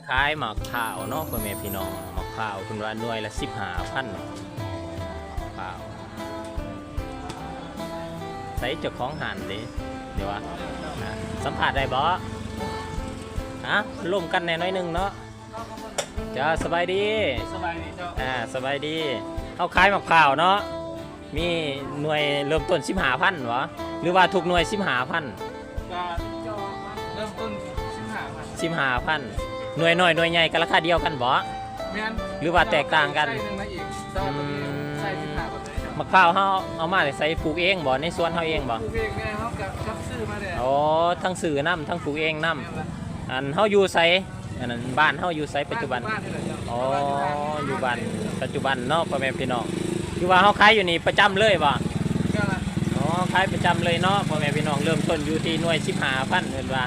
ຂາຍໝາກພ້າວເນາະ ພໍ່ແມ່ພີ່ນ້ອງ. ໝາກພ້າວເພິ່ນວ່າໜ່ວຍລະສິບຫ້າພັນ. ພ້າວ ໃສເຈົ້າຂອງຮ້ານເດ້? ດຽວວ່າ ອ່າ ສຳພາດໄດ້ບໍ່? ຮະ? ລົມກັນແດ່ໜ້ອຍໜຶ່ງເນາະ. ເຈົ້າ ສະບາຍດີ. ສະບາຍດີເຈົ້າ. ອ່າ ສະບາຍດີ. ເຮົາຂາຍໝາກພ້າວເນາະ ມີໜ່ວຍເລີ່ມຕົ້ນສິບຫ້າພັນບໍ ຫຼືວ່າທຸກໜ່ວຍສິບຫ້າພັນ? ກະເລີ່ມຕົ້ນສິບຫ້າພັນ. ສິບຫ້າພັນ. ໜ່ວຍນ້ອຍໜ່ວຍໃຫຍ່ກະລາຄາດຽວກັນບໍ? ແມ່ນ. ຫຼືວ່າແຕກຕ່າງກັນ? ໃສ່ໜຶ່ງມາອີກ. ອືມ. ໃສ່ສິບຫ້າພັນ. ໝາກພ້າວເຮົາເອົາມາແຕ່ໃສ? ປູກເອງບໍ? ໃນສວນເຮົາເອງບໍ? ປູກເອງແນ່. ເຮົາກະ ກັບຊື້ມາແນ່. ອໍ ທັງຊື້ນຳ ທັງປູກເອງນຳ. ແມ່ນລະ. ອັນເຮົາຢູ່ໃສ? ອັນນັ້ນ ບ້ານເຮົາຢູ່ໃສປັດຈຸບັນ? ບ້ານຢູ່ບ້ານນີ້ແຫຼະເຈົ້າ. ອໍ ຢູ່ບ້ານປັດຈຸບັນເນາະ ພໍ່ແມ່ພີ່ນ້ອງ. ຄືວ່າເຮົາຂາຍຢູ່ນີ້ປະຈຳເລີຍບໍ່? ກະ ອໍ ຂາຍປະຈຳເລີຍເນາະ ພໍ່ແມ່ພີ່ນ້ອງ. ເລີ່ມຕົ້ນຢູ່ທີ່ໜ່ວຍສິບຫ້າພັນ ເພິ່ນວ່າ.